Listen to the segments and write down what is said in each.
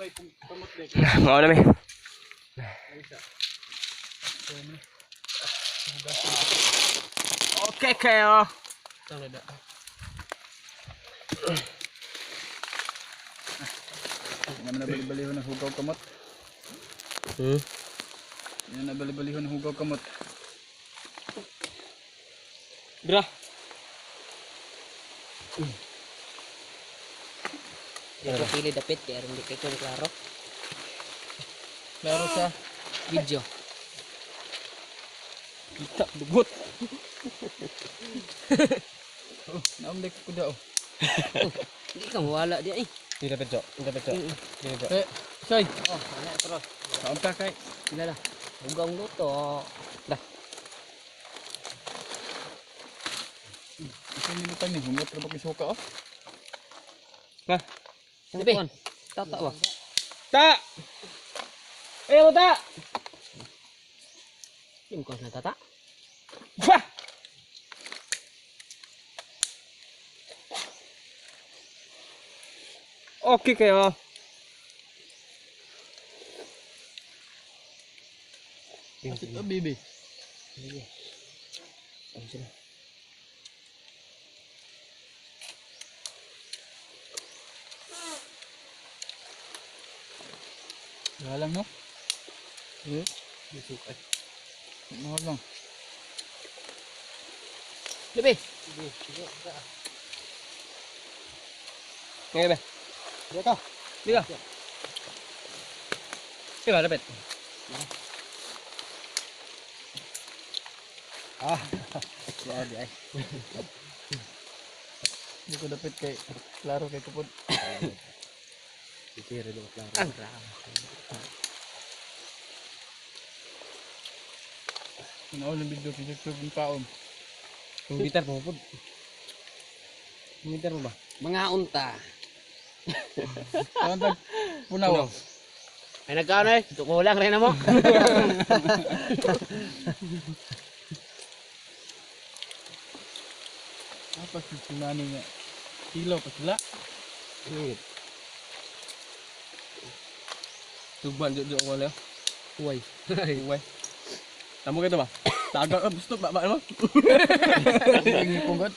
Gamay kung kamot dek. Mao na mi. Okay kayo. Hindi naman nabali-balihon ang hugaw kamot. Hmm. Hindi na nabali-balihon ang hugaw kamot. Bra. Di ko pili dapit kay aron di kay ko klaro. Klaro sa Video. Kita dugot. Oh, naumlik ko daw. Di ka mawala di ay. Di dapat jo. Di dapat jo. Di dapat. Eh, soy. Oh, ana pero Kaon ta kay. sila la. Hugaw luto. Dah. Isa ni butang ni hungot ra ba kay suka oh. Ha. Sabi. Tata ba? Ta. Eh, mo ta. Di mo na tata. Wah. Okay kayo. Ito bibi. Sige. Ayun sila. Wala lang no. Hmm. Suka. Mahal lang. Labi. Ngayon ba? Dito. Dito. Di ba, dapat? Ah. Klaro di ay. Hindi ko dapit kay klaro kay kupod. Ang grabe. Ano ang video kay YouTube ang paon. Yung gitar mo po. Yung gitar mo ba? Mga unta. Kaon tag punaw. Ay nagkaon ay. Kulang rin na mo. Apa si sila ni nga. Kilo pa sila. Tugban jo jo ko leo. Uy. Uy. Tamo kayo ba? Tagal ka gusto ba ba mo? Ang punggot.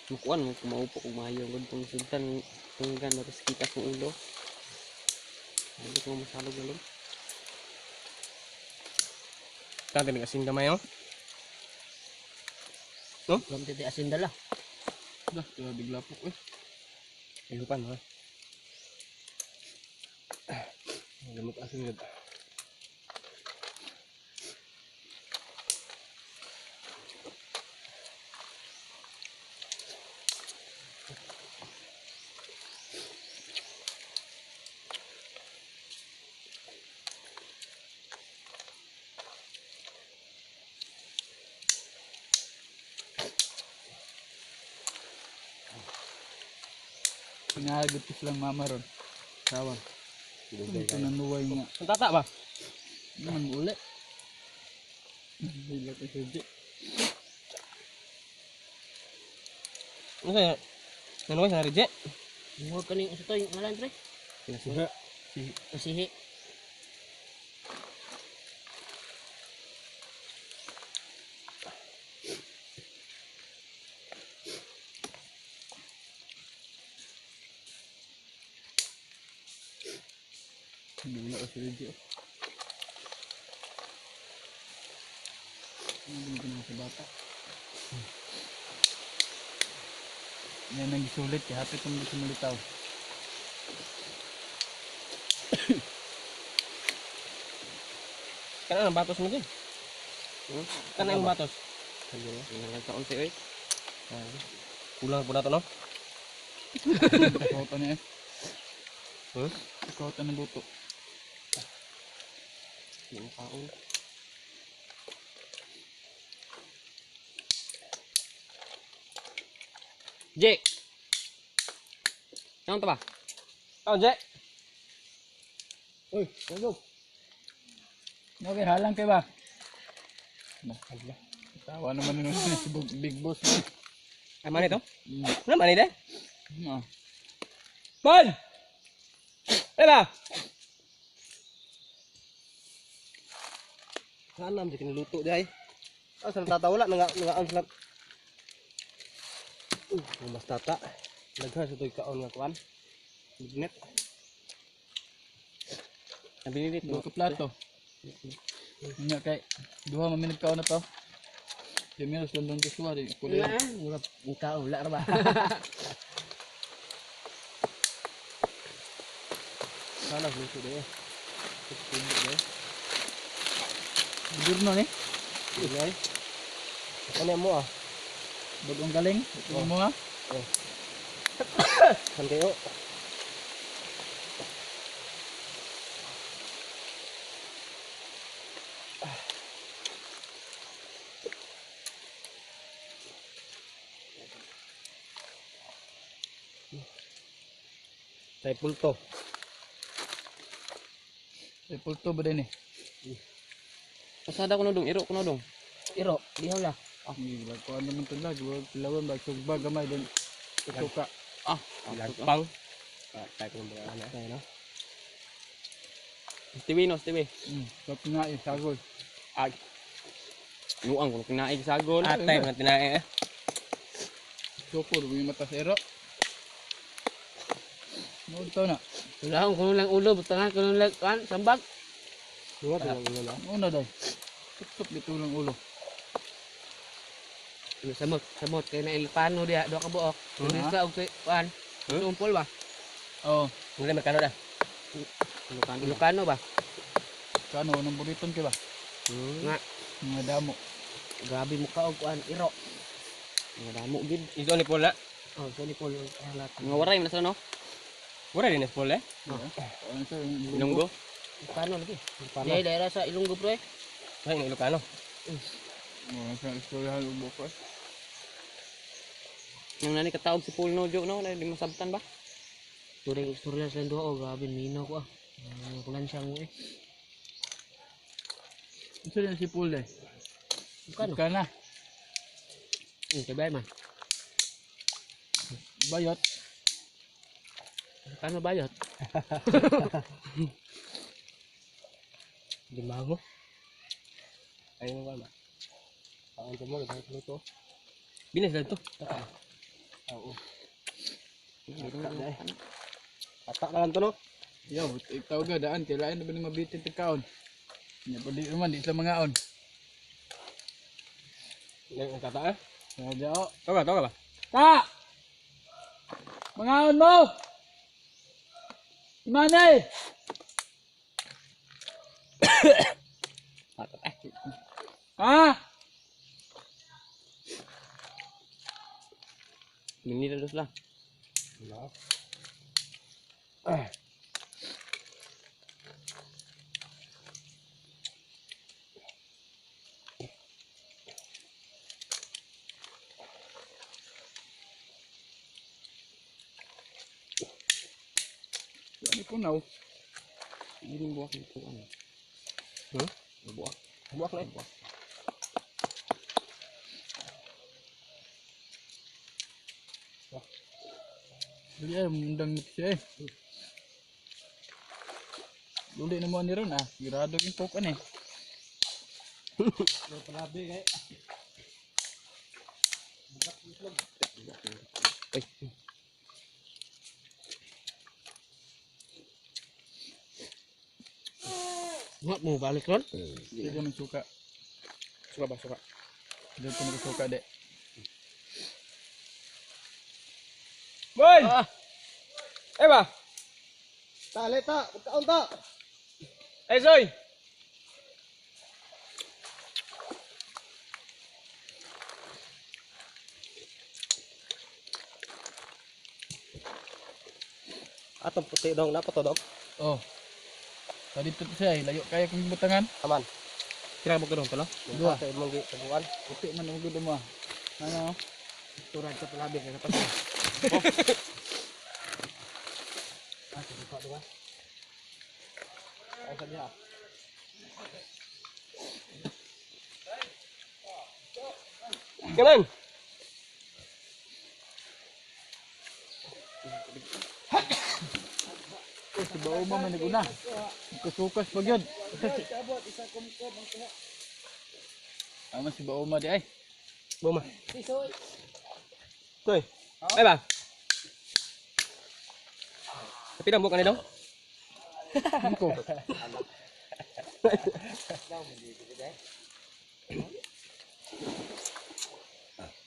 Mukuan mo kumaupo kung maayo gud tong sultan tunggan na kita kong ulo. Hindi ko masalog ulo. Tante may asin gamay oh. Lam titi asin dala. Dah, tua bigla po eh. Ayupan mo. Gamot asin gud. Pinahagot ko silang mama ron. Sawa. Ito nanuway nga. Ang tata ba? Naman uli. Hila kay Sergio. Ano sa'yo? Nanuway sa reject? Huwag ka ning usa to yung ngalan pre. Pinasiha. Usihi. Hila kay Sergio. Ano ginagawa sa bata? Yan ang gisulit. Kaya hapit ang sumulitaw. Kana ang batos mo din. Hmm? Kana ang batos. Ano na? Nangagkaon si oy. Kulang po na to no? Ikaw na eh. Huh? Ikaw na luto. Yung kaon. Jake! Ano to ba? Oh, Jack. Uy, go. Okay, halang kay ba? Tawa naman yun si Big Boss. Ay, mani to? Mm. Ano mani de? Ah. Man! Eh ba? Saan naman siya kiniluto di ay? Ah, sa tata wala nga nga ang sila. Mas tata. Daghan sa toy kaon nga kuan. Net. Nabinilit mo. Duha ka plato. Nya kay duha man minagkaon na to. Jamiros London Joshua di kulay. Wala, murag ikaw wala ra ba? Sana luto di ay. Tubo di ay. Durno ni. Di ay. Ano mo ah? Bagong galing. Ito mo ha. Kan kayo. Tay pulto. Repulto ba din eh? Pasada ko na dong, iro ko na dong. Iro, dihaw la. Hindi ba ko ano man tula, lawan ba sugba gamay din. Suka. Ah, Lagpang. Ah, tay ko mga ano. Tay no. Tiwi no, tiwi. Sarap nga eh, sagol. Ag. Nuang ko kinaig sagol. Atay mga tinae eh. Suko, yung mata sa ero. Noon to na. Wala akong kuno lang ulo, butangan kuno lang kan sambag. Bunga to lang ulo. Una day. Tup-tup dito lang ulo. Ano, samot, samot kay na ilpano diha duha ka buok. Kuno sa og kan. Sumpol ba? Oo. Wala magkano da? Ilocano. Ilocano ba? Kano, nang buriton ka ba? Nga, Mga damo. grabe mo ka og kuan iro. Mga damo gid. Ito ni Paul na. Oh, so ni Paul ang lahat. Mga waray man sa no. Wala din ni Paul eh. Ano sa yung Ilonggo. Ilocano lagi. Ilocano. Dahil daira sa Ilonggo bro eh. Ay, ng Ilocano. Oo, sa istoryahan ubo ko. Yung nani kataog si Paul no jo no, di masabtan ba? Turing istorya sa duha oh, grabe minaw ko ah. Kulan siya mo eh. Ito din si Paul eh. Ilocano. Kana, Kay bay man. bayot. Ilocano bayot. Limango. Ay mo ba? Ang mo ba luto? Bilis lang to. Oo. Atak na lang to no. Yo, ikaw ga daan kailangan na ba ni mabitin tagkaon? Nya pa di naman di sila mangaon. Ang tata eh. Sadya o. Toka, toka ba? Ta! Mangaon mo! Imanay! Ha? Minira dos lang. No. Ah. Ano ko now? Hindi buwak nito ano. Hmm? Buwak. Buwak na eh. Dili ay mundang nito siya eh. Duli na mo ni ron ah. Sigurado yung pokan eh. Ay. Nga mo balik ron. Hindi ko suka. Suka ba, suka. Hindi ko nagsuka de. Boy! Ah. Eh ba? Ta, leta, kaon ta. Ay, Zoy! Atong puti dong, napa to dong? Oh. Tadi to siya, layo kaya kung butangan. Aman. Kira mo dong talo? Dua. Sa imong gi tabuan. Puti man ang gud mo. Ano? Turad sa palabi kay kapatid. Ah, sige pa diba? Ay sabi ha. Come on. Oh, si Bauma man naguna. Kusukas pag yun. Ama si Bauma di ay. Buma. Toy. Ay ba? Pila mo kanilo? Ko.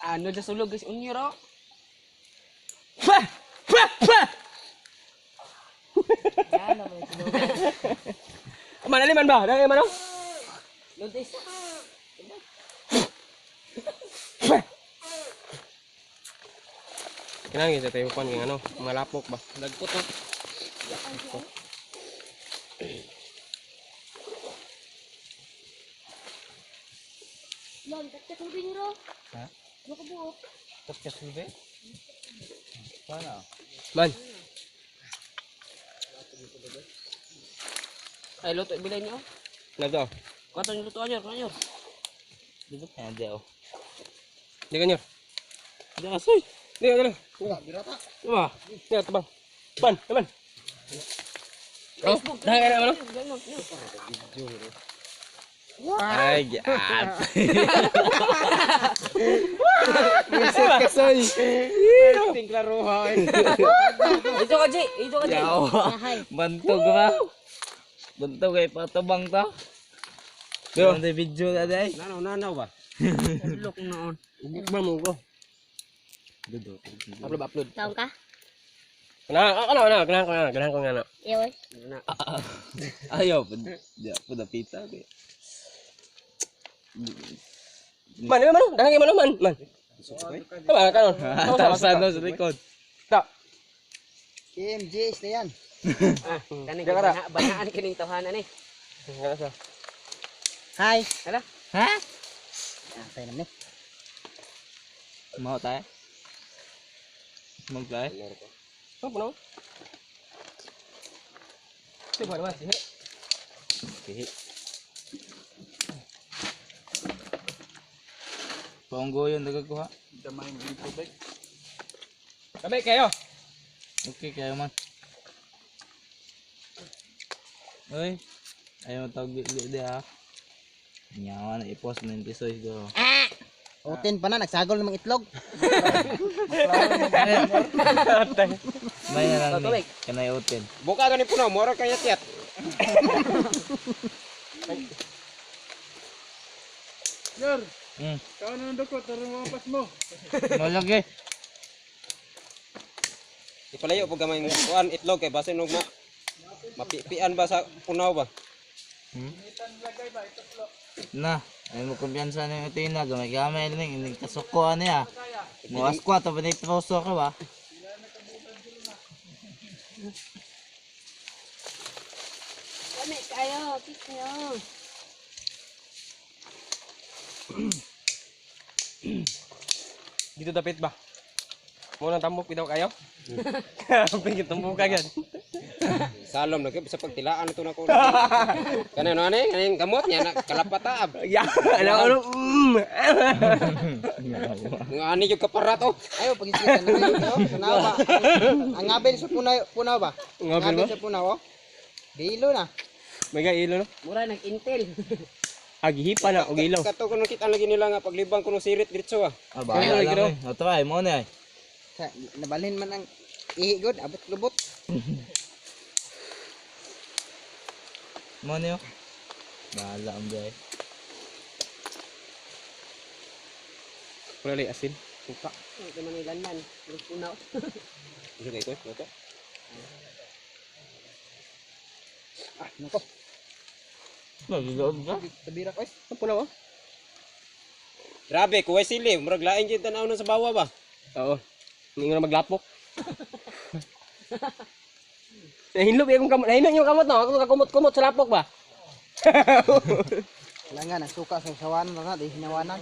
Ano sa sulog guys unyo ro. Pa! Pa! Pa! Man, aliman ba? Dahil man, oh? Luntis. Kailangan kita tayo kuan ano, mga lapok ba? Dagko to. Lon, taktak mo din ro. Ha? Ano ka buok? Tapos ka sulbe? Sana. Man, Ay luto bilay niyo. nagto. Kato yung luto anyo, anyo. Dito kaya di oh. Di kanyo. Di asoy. Di kanyo. Diba? Di tabang. Ban, naman. Oh, dahil ka naman, oh. Ay, gyat. Kasoy. Ito ka G, ito ka G. Bantog ba? Bantog ay patabang ta. Yo. Ano video na day? Nanaw nanaw ba? Look noon. Ugok ba mo ko? Upload, upload. Taon ka? Kana, kana, kana, kana, kana, kana, kana, kana. Iyo eh. Na. Ayaw, di ako napita. Kay. Man, man, man, dahil man, man, man. Tama, kanon. Tapos ano sa likod? Ta. KMJS na yan. Ah, kaning Di ka ra. banaan kining tawhanan ni. Kana siya. Hi. Hala. Ha? Ah, tayo naman eh. Mau tayo? Mag tayo? Oh, puno. Sige, naman, sige. Sige. Paunggo yun, nagkakuha. Kami kayo. Okay, kayo man. Uy, ayaw mo tawag di di ha. Nyawa na i-post na yung tisoy do. Oten pa na, nagsagol ng mga itlog. May na lang ni. Kanay oten. Buka gani puno, mora kay yat. Yor, Kau na nandun ko, tara mga pas mo. Malaki. Ipalayo pag gamay kuan itlog kay basin og ma mapipian ba sa punaw ba? Na, ay mo kumpiyansa na yung tina, gamay-gamay lang, inig kasuko ano ya. Mo askwat, tapos na ito ka ba? Lami kayo, kiss niyo. Dito dapit ba? Mo nang tambok bitaw kayo? Pingit tambok agad. Salom na sa pagtilaan ito na ko. Kanang ano ani kaning gamot niya na kalapata ab. Ya, ano ano. Mga ani yung kaparat oh. Ayaw, pag-isipan na kayo. no? Punaw ba? Ang ngabel sa punaw, punaw ba? Ang ngabel ba? Sa punaw, oh. Dilo na. May ga ilo no. Mura nag-intel. Agihipa na og ilo. Kato kuno kita lagi nila nga paglibang kuno sirit diretso ah. Ah, bahala lang eh. O, try mo na eh. Sa, nabalhin man ang ihi god, abot lubot. Mo na yun. Bahala ang biyahe. Wala lay asin. Suka. Ito man ilan man. Punaw. Isa kay ko, ito. Ah, nako. Magilood ka? Tabira ko eh. Ang punaw oh. Grabe, kuway sili, murag lain jud tan-aw na sa bawa ba. Oo. Hindi nga na maglapok. Nahinlo ba akong kamot? Nahinlo yung kamot no? Ako kakumot-kumot sa lapok ba? Wala nga, nagsuka sa sawanan na, di hinawanan.